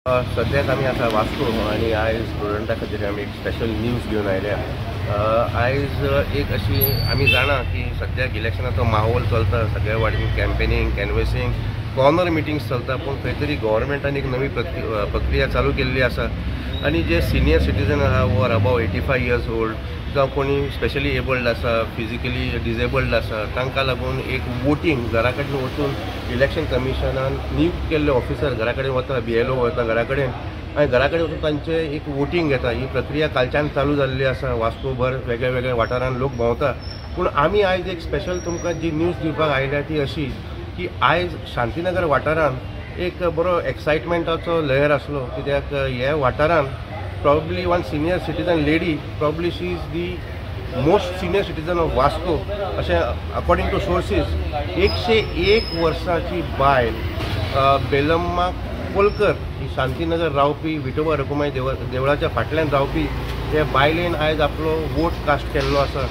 सद्याक आमी आसा वास्को आनी आयज प्रुडंटा खातीर आमी एक स्पेशल न्यूज घेवन आयल्या. आयज एक अशी आमी जाणा की सद्याक इलेक्शनाचो माहोल चलता, सगळ्या वाटेन कॅम्पेनींग, कॅनवेसिंग, कॉर्नर मिटिंग्स चलता, पूण खंय तरी गव्हर्मेंटान एक नवी प्रक्रिया चालू केल्ली आसा आनी जे सिनियर सिटीजन आहा who are above 85 years old जावं कोणी स्पेशली एबल्ड आसा, फिजिकली डिजेबल्ड आसा, तांकां लागून एक वोटींग घरा कडेन वचून इलेक्शन कमिशनान नियुक्त केल्ले ऑफिसर घरा कडेन वता, BLO वता घरा कडेन आनी घरा कडेन वचून तांचे एक वोटींग घेता. ही प्रक्रिया कालच्यान चालू जाल्ली आसा. वास्कोभर वेगळ्या वेगळ्या वाठारान लोक भोंवता. पूण आमी आयज एक स्पेशल तुमकां जी न्यूज दिवपाक आयल्या ती अशी की आयज शांतीनगर वाठारान एक बरो एक्सायटमेंटाचो लहर आसलो, कित्याक ह्या वाठारान probably one senior citizen lady, probably she is the most senior citizen of Vasco, अशें अकॉर्डिंग टू सोर्सीस 101 वर्सांची बायल बेलम्मा कोलकर ही शांतीनगर रावपी, विठोबा रखुमाई देवळाच्या फाटल्यान रावपी त्या बायलेन आयज आपलो वोट कास्ट केल्लो आसा.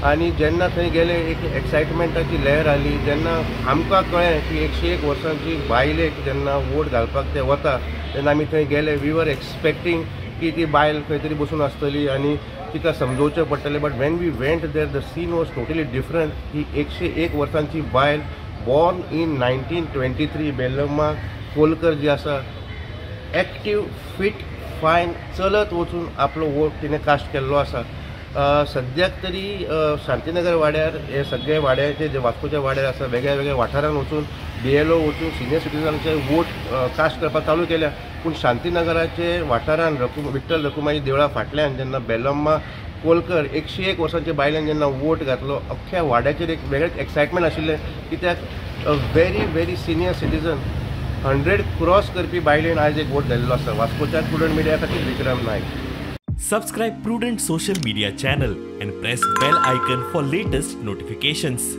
आनी जेन्ना थंय गेले एक एक्सायटमेंटाची लहर आली. जेन्ना आमकां कळ्ळें की 101 वर्सांची बायलेक जेन्ना वोट घालपाक ते वता तेन्ना आमी थंय गेले. We were expecting की ती बायल खंय तरी बसून आसतली आनी तिका समजोवचें पडटलें, but when we went there the scene was totally different. ही 101 वर्सांची बायल बॉर्न इन 1923 बेलम्मा कोलकर जी आसा, एक्टीव, फिट, फायन, चलत वचून आपलो वोट तिणें कास्ट केल्लो आसा. सद्याक तरी शांतीनगर वाड्यार हे सगळे वाड्याचे जे वास्कोच्या वाड्यार आसा वेगळ्या वेगळ्या वाठारान वचून BLO वचून सिनियर सिटीजनांचे वोट कास्ट करपाक चालू केल्या. पूण शांतीनगराचे वाठारान विठ्ठल रखुमाई देवळा फाटल्यान जेन्ना बेलम्मा कोलकर 101 वर्सांच्या बायल्यान जेन्ना वोट घातलो, अख्ख्या वाड्याचेर एक वेगळेच एक्सायटमेंट आशिल्लें, कित्याक a very very senior citizen 100 cross करपी बायलेन आयज एक वोट घाल्लो आसा. वास्कोच्या प्रुडंट मिडिया खातीर Vikram Naik. Subscribe Prudent Social Media channel and press bell icon for latest notifications.